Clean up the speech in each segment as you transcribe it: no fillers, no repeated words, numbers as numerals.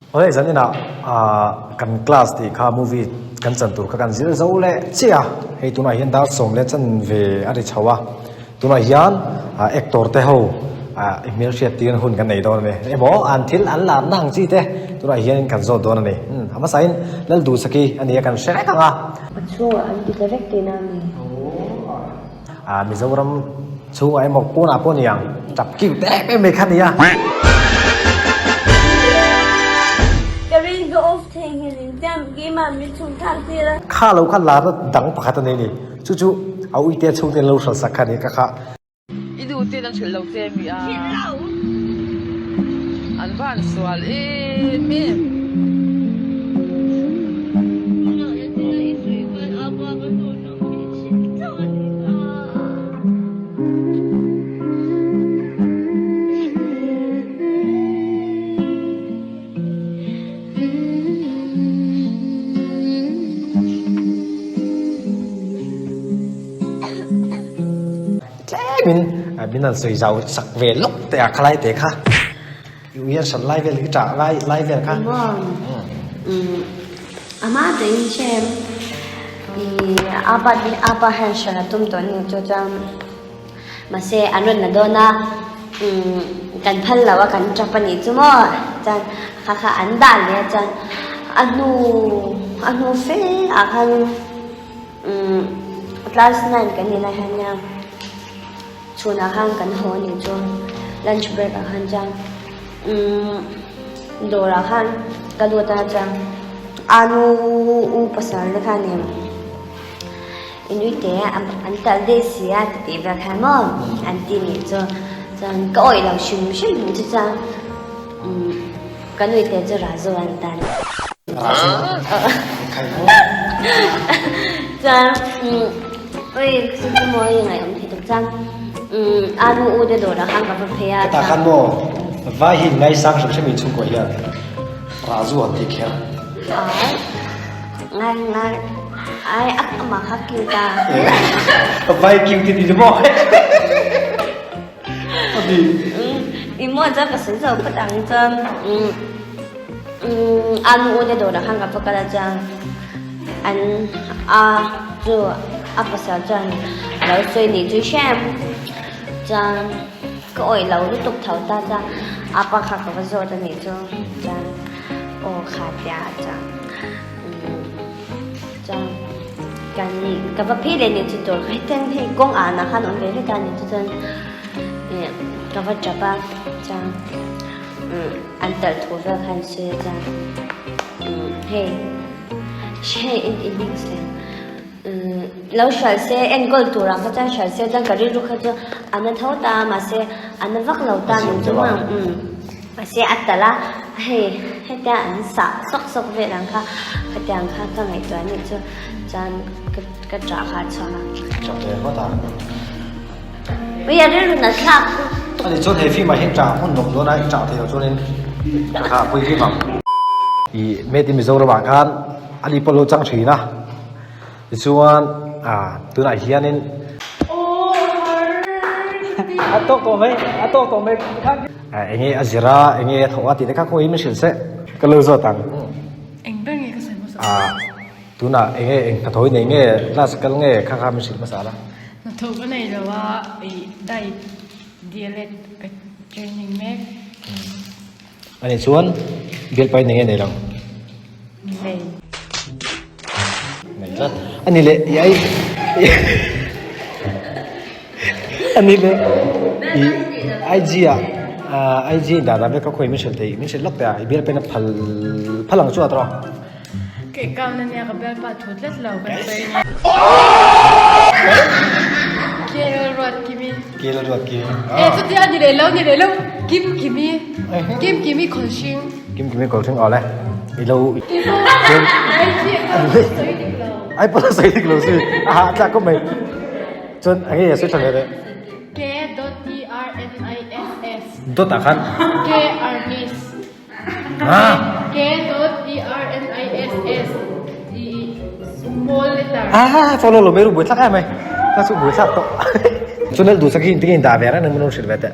Awle zan inah ah kan class tih kha movie kan chan tur kha kan zir zo leh chiah a, hei tunah hian dar sawm leh chan ve a ri chho a, tunah hian ah actor te ho ah i hmelhriat tir hun kan nei dawn a ni emaw an thil an lar na ang chi te tunah hian kan zawt dawn a ni umm a hmasain Lalduhsaki a nia kan hre vek ang a. A chhungah an ti ta vek tihna a ni. Ah Mizoram chhungah emaw pawnah pawh ni ang tap kiu te em em mai kha nia. Ka rin ka off thei nghen in tiang keimah min chhung thlak tir a. Kha lo kha larna dang pakhat a nei ni. Chu chu a uite chhungte an lo hral sak kha ni ka kha. I duh ten an hrilh lo che mi a. Hrilh lo. An va han sual em em. Tlemin min han sawi zau sak ve lawk teh a khalai teh kha. I ui an hran lai vel i ṭah lai lai vel kha. Maw ama tein chem i apa hi apa hian hran a tum tawh a ni chu chuan mahse an rawn la dawn a umm kan phal lo a kan tap a nih chu maw chuan kha kha an dah leh a chuan a hnu a hnu fe ah khan umm class nine kan nih lai hian nia. Chhunah khan kan haw a nih chu lunch break ah khan chuan umm dawrah khan ka lut a chuan anu u pasal te khan in inui te an talh daih si a ti tih vel khan maw an ti nih chu chuan ka awih lo hrim hrim nih chu chuan umm ka nui te chu Raju an tan. Raju Chuan umm. Oi chu chu maw i ngaihawm thei tuk chuan umm a nu u te dawrah khan ka va phei a. Hetah khan maw vai hi ngaisang hrim hrim in chhungkaw hian Raju an ti kher. Ai ngai ngai ai a amah kha cute a. Vai cute ti ti maw. Ani. Umm i maw chuan ka sawi zo phawt ang chuan umm umm a nu u te dawrah khan ka va kal a chuan an a chu a pasal chuan a lo sawi nih chu hrem chuan ka awih lo lutuk tho ta chuan a pa kha ka va zawt a nih chu chuan aw kha tia chuan umm chuan kan ka va phei leh nih chu tur kha hetiang hei kawng anah khan awm ve vek a nih chu chuan ih ka va tap a chuan umm an talh thu vel khan sawi a chuan umm hei hei in in mix leh umm lo hralh se enkawl tur ang kha chuan hralh se chuan ka rilru kha chu a na tho ta a mahse a na vak lo ta nih chu maw umm. Mahse a talh a, hei hetia an sah sawk sawk vel ang kha khatiang kha ka ngaihtuah anih chu chuan ka ka ṭah kha a chhuak a. Ṭah ve ngawt a. Ui a rilru na thlak tuk. Ani chuan he film ah hian ṭah hmun nawm dawn a, i ṭah thei lo chuanin ka kha pui viau ang. I Made in Mizoram ah khan ani pawh lo chang thin a. Tichuan ah tunah hianin a tawk tawh mai a tawk tawh mai eng nge a zir a eng nge a thawh a tih te kha khawihin min hrilh seh ka lo zawt ang Eng ber nge ka sawi hmasa ah tunah eng nge eng hnathawh i nei nge class kal nge kha kha min hrilh hmasa la Hnathawh ka nei lo a ih diet dialect ka training mek. Ani chuan bialpa i nei nge nei lo? Nei. Nei tlat. Ani leh i ai Ani leh i IG ah IG in dah dah vek kha khawi min hrilh thei min hrilh lawk teh a i bialpa in a phal phal ang chu a tawh. Ka account ania ka bialpa thu tlat lo kan sawi ania. Kel ruat kimi. Kel ruat kimi. E chutia ni leh lo ni leh lo Kim kimi. Kim kimi khawlhring. Kim kimi khawlhring aw le. I lo. Ai pawh sawi dik lo si. A hah tlak khawp mai. Chuan a nge sawi tha ve teh. K dot E R N I S S. Dot ah khan. K Arnis. K dot E R N I S S I small letter. Ah, follow lo mai ru buai thlak em mai. Ka chu buai thlak tawh. Chu nal duh saki tinge in dah ve reng nang mun hrilh ve teh.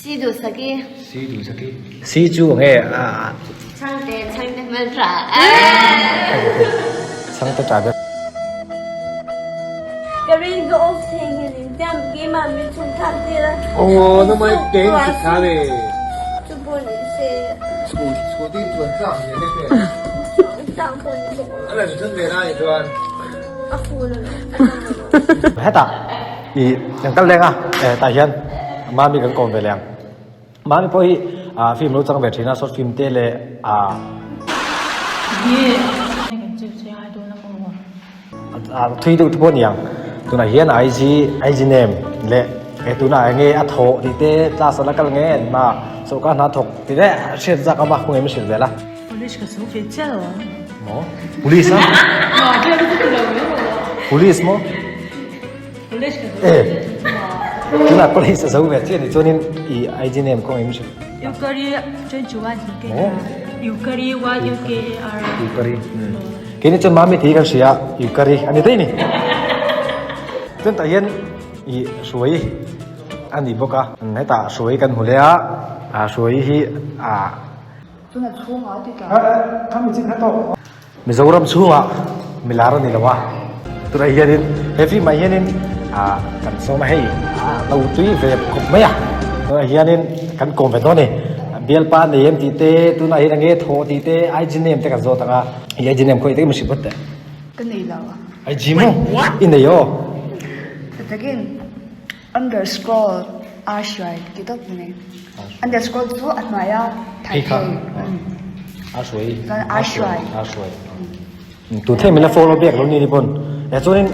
Si duh saki. Si duh saki. Si chu nge a. Chhangte chhangte hmeltha. Chhangte tha ber. Ka rin ka off thei nghilh in tiang keimah min chhung thlak tir a. Aw na mai keng ti kha le. Chu pawh ni se. Chhu chhu tin chuan tlak ni le te. Tlak pawh ni bawk. A lan chun ve lai chuan. A fu lo. Hetah i kan kal leng a tah hian mami kan kawm ve leh ang. Mami pawh hi film lo chang ve thin a, short film te leh ah. Thui deuh te pawh a ni ang. Tunah hian IG IG name leh he tunah eng nge a thawh tih te class a la kal nge hna sawrkar hna thawk tih te hriat zak a khawngaih min hrilh vel a. Police ka chu ve chiah lo ang. Maw? Police a? Police maw? E tunah college a zo ve chiah ni chuanin i IG name kawng em hrilh. Yukari 21 hi ke Yukari Y U K A R Yukari keini chuan mami tih hi kan hria Yukari ani daih ni chuan tah hian i hruai ani bawk a hetah hruai kan hmu leh a hruai hi a Chuna chhungah ti tla. Khami chin kha tawh. Mizoram chhungah milar a ni lo a, tunah hianin he film ah hianin ah kan sawm a hei lo tui ve khawp mai a, tunah hianin kan kawm ve dawn a ni, bialpa nei em tih te tunah hian enge thawh tih te IG name te kan zawt ang a, i IG name khawi takin hrilh phawt teh. Ka nei lo a. IG maw? I nei aw. Takin. Underscore a hruai ti tawp ni mai. Underscore chu a hnuai a thai thei. A hruai. Chuan a hruai. A hruai. Tu thei min la follow biak lo ni ni pawn. E chuanin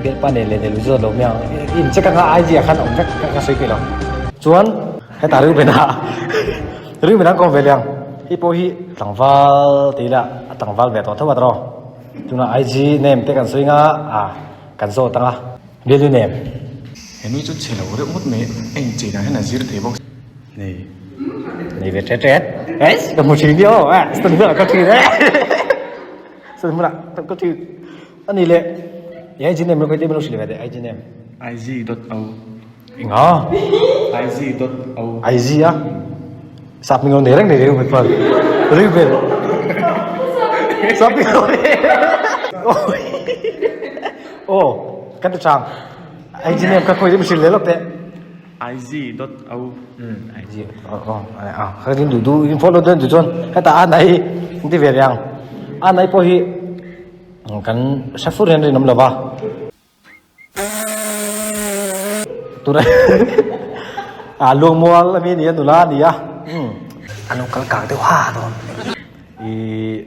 bialpa nei leh nei lo zawt lo mai ang. In check anga IG ah khan a awm vek ka sawi peih lo. Chuan hetah Reuben a Reuben an kawm ve leh ang. Hei pawh hi tlangval ti ila a tlangval ve tawh tho a tawh. Tunah IG name te kan sawi anga a kan zawt anga. Bialu nem. He nui chu chhe lo reuh ngawt mai, a inchei dan hian a zir thei bawk. Nei. Nei ve ṭet ṭet. Eiss ka hmu ṭhin nia aw, eh stone hmunah ka ṭhin eh. Stone hmunah ka ṭhin. A ni leh i IG name rawh min lo hrilh ve teh IG name. IG dot o. Enga? IG dot o. IG a? Sap hming lo nei reng nei reng chuan ring vel. Sap hming lo nei. Aw kan ti chang. IG name ka khawi hrilh leh lawk teh. IG dot o. IG aw a kha din du du in follow dawn chu chuan hetah a nai in ti ve reng ang. A nai pawh hi kan hre fur hian rinawm lo va. Tunah ah Luangmual ami ania nula a ni a umm a lo kal kang deuh ha dawn ih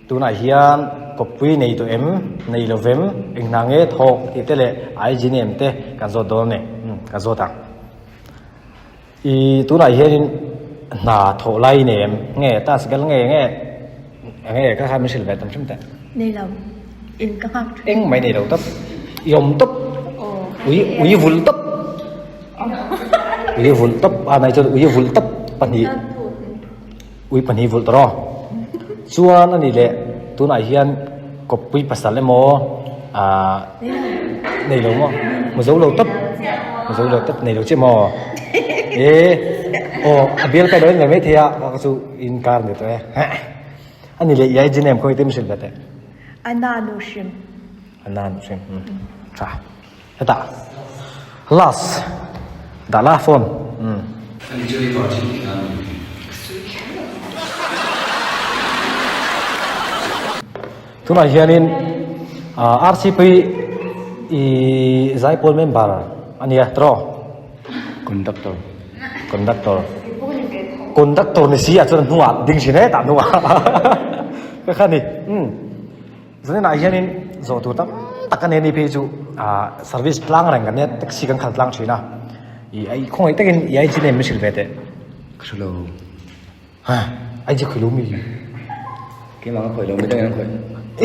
tunah hian kawppui nei tawh em nei lo vem eng hna nge thawk tih te leh IG name te kan zawt dawn a ni umm ka zawt ang ih tunah hianin hna thawh lai i nei em nge task vel nge nge eng nge ka kha min hrilh ve tam hrim teh. Nei lo. In ka nghak thin. Eng mai nei lo tawp. I awm tawp. Ui ui vul tawp. Ui vul tawp a nai chuan ui vul tawp pahnih. Ui pahnih vul tawh rawh. Chuan ani leh tunah hian kawppui pasal emaw ah nei lo maw Mizo lo tawp. Mizo lo tawp nei lo chiah maw. E aw a bial kai lo en ve mai thei a ka chu inkar ni tawh e. Ani leh i IG name khawi te min hrilh ve teh. Anna nu hrim. Anna nu hrim. Tha. Hetah. Last. Dah la phone. Um. Ani chu i virgin tih na ni. Tunah hianin RCP i Zaipawl member a nia tiraw? Conductor. Conductor. Conductor ni si ah chuan hnuah ding thin e tah hnuah ka kha ni. Umm zanin ah hianin zawh tur tam tak a nei a ni phei chu ah service tlang reng kan nia taxi kan khalh tlang thin a ih ai khawngaih takin i IG name min hrilh ve teh. Ka hre lo. Ha IG khawi lo mi. Keimah ka khawi lo mi dangin an khawi.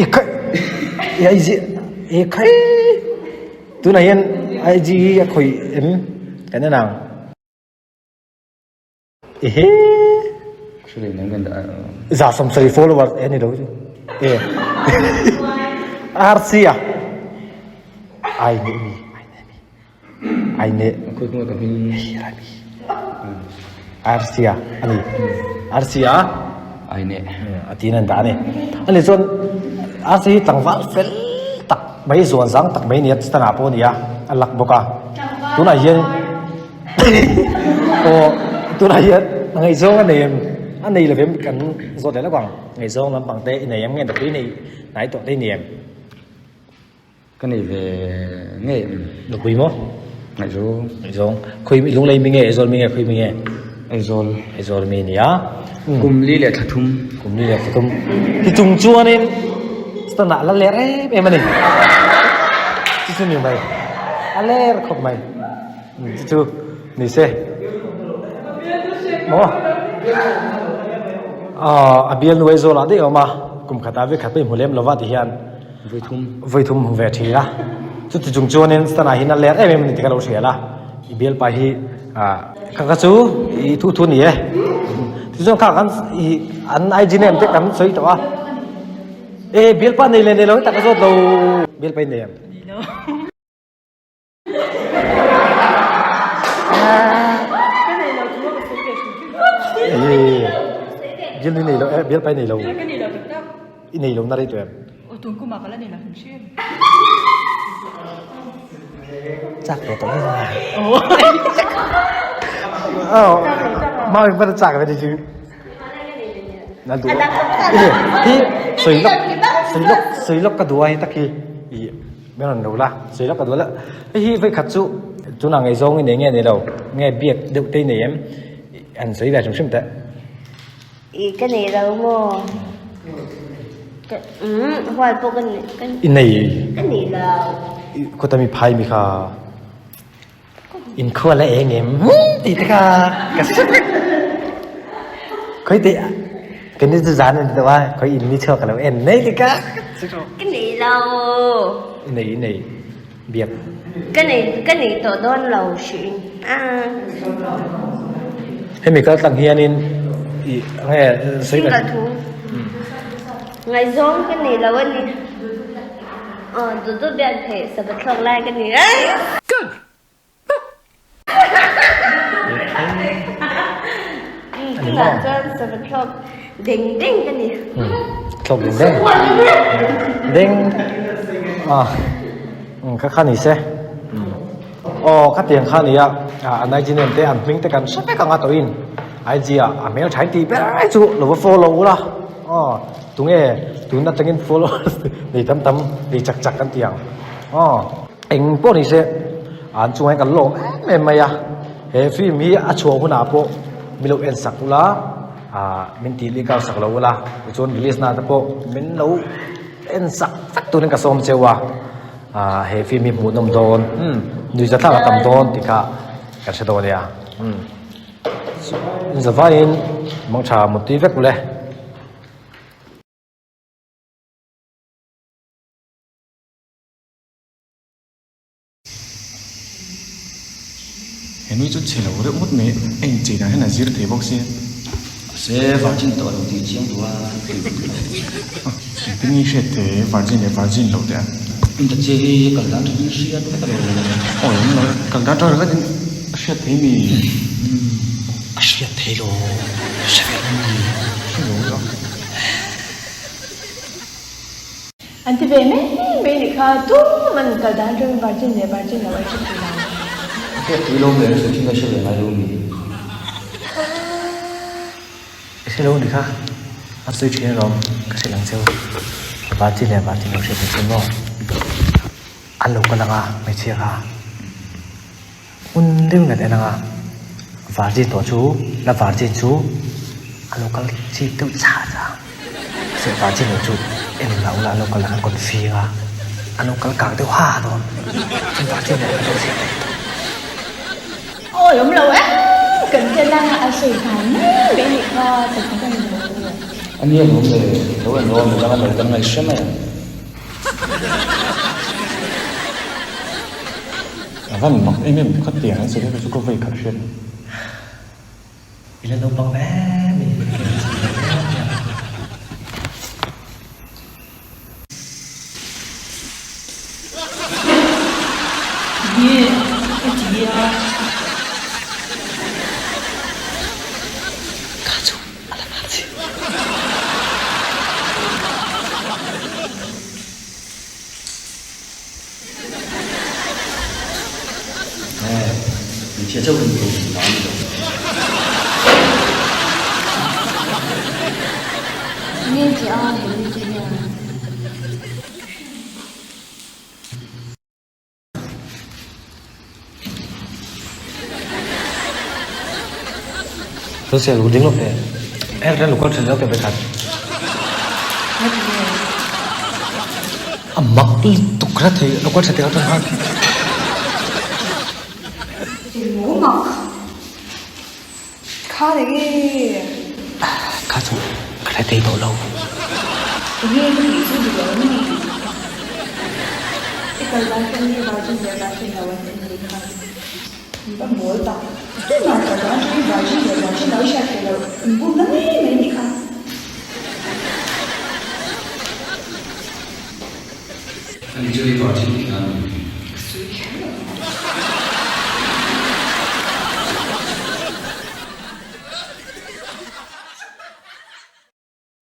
E khai i IG e khai tunah hian IG hi a khawi em kan en ang ehe za 70 followers e ni lo chu e RC a ai ne mi ai ne mi ai ne RC a ani RC a. A in e. A tiin an dah a ni. Ani chuan Rsa hi tlangval fel tak mai zuan zang tak mai nia chutah pawh a ni a, a lak bawk a. Tunah hian aw tunah hian ngaihzawng a nei em? A nei lo em kan zawt leh lawk ang. Ngaihzawng lampang te i nei em nge nupui nei hnai tawh te i ni em? Ka nei ve ngei em? Nupui maw? Ngaihzawng. Ngaihzawng. Khawi mi lunglei mi nge Aizawl mi nge khawi mi nge? Aizawl. Aizawl mi nia. Kum li leh thla thum. Kum li leh thla thum. Ti chung chuanin stanah la ler em em a ni. Chu chu ni mai. A ler khawp mai. Chu chu ni se. Maw? A bialnu Aizawl ah daih a awm a. Kum khatah vek khat pawh i hmu lem lova ti hian. Vawithum. Vawithum hmu ve thin a. Chuti chung chuanin Stana hi na ler em em a ni tih ka lo hria la. I bialpa hi kha kha chu i thu thu ni e. Tichuan kha kan i an IG name te kan sawi tawh a. E bialpa nei leh nei lo hi tak a zawt lo. Bialpa i nei em? Nei lo. Bial ni nei lo eh bial pai nei lo i nei lo na rei tu em chak lo tawh oh mau in chak ve ti chu na du hi soi lok soi lok soi lok ka duai taki i Min rawn lo la, sawi lawk ka duh la. Hei hi vawikhat chu tunah ngaihzawng i nei nge nei lo, nge biak deuh te i nei em? Han sawi ve hrim hrim teh. I ka nei lo maw? Ka umm hual pawh ka nei ka I nei. Ka nei lo. I khuata mi phai mi kha Inkhua la eng em tih te kha ka hre vek. Khawi teh ka ni chu zan a ni deuh a, khawi in ni chhuak ka lo en mai tih kha. Ka nei lo. I nei i nei biak. Ka nei ka nei tawh dawn lo hrim a. Hemi kal tlang hianin i nge sawi Single thu. Ngaihzawng ka nei lo a ni. Aw duh duh biak theih sabat thlawk lai ka ni a. Good. Tunah chuan sabat thlawk deng deng ka ni. Thlawk deng deng. Deng. Ah. Kha kha ni se. Aw khatiang kha nia an IG name te an hming te kan hre vek anga tawhin IG ah a hmel thain tih ber chu lo va follow ula aw tunge tun atangin followers nei tam tam nei chak chak kan ti ang aw eng pawh ni se an chungah hian kan lawm em em mai a he film hi a chhuah hunah pawh min lo en sak ula ah min tih leh kar sak lo ula tichuan release na te pawh min lo en sak vek turin ka sawm cheu a. Ahh he film hi hmuh nawm dawn umm nuihza thlak a tam dawn tih kha kan hre dawn nia umm zavaiin mangtha mutui vek ule. He nui chu chhe lo reuh ngawt mai a inchei dan hian a zir thei bawk sia. Mahse virgin tawh lo tih chiang duh a tih duh lo. Engtin nge i hriat thei virgin leh virgin loh teh a? Inta che hi kal dan tha in hriat vek a lo. Awi awm lo e, kal dan tha ringawt in a hriat thei mi? A hriat thei lo, hre ve lo mi? Hre lo e a. An ti ve mai mai nih kha tum an kal dan atangin virgin leh virgin lo an hre thei lo. A hriat tui lo ve an sawi thin a hre ve ngai lo mi. I hre lo nih kha an sawi thin alawm ka hrilh ang cheu virgin leh virgin lo hriat thei chu maw an lo kal anga hmeichhia kha Hmun deuh ngat en anga virgin tawh chu la virgin chu a lo kal chik deuh chah chah a mahse virgin lo chu en lo la a lo kal ang a confi anga a lo kal kang deuh ha dawn chuan virgin leh a lo zir daih tawh. Awi awm lo em kan chen anga a sawi dan mai mai nih kha tak tak a ni lo. A nia lawm le, lo en rawh midang a lo kan ngaihre mai ang. A van mak em em kha tiang an sawi chu ka vei khat hriat. I la naupang em em i la chak ve em em. Nge ka ti a. Kha chu a la hma chi. Hmeichhia chauh kan ko ta a ni lo. Nge ti a he mi te hian. Tôi sẽ lu ding lo pe. Er ren lu kal chen ke bekhat. A mak tuk ra thei lu kal chen te ka han. Eng mak. Kha le nge. Kha chu ka hre thei tawh lo. Enge ka tih chu dik lo ni. I kal dan hian nge virgin leh virgin lo an en ni kha. In va mawl tak. Tunah kal dan chu i virgin leh virgin lo i hriat theih loh in bum na mai mai ni kha. Ani chu i virgin tihna a ni.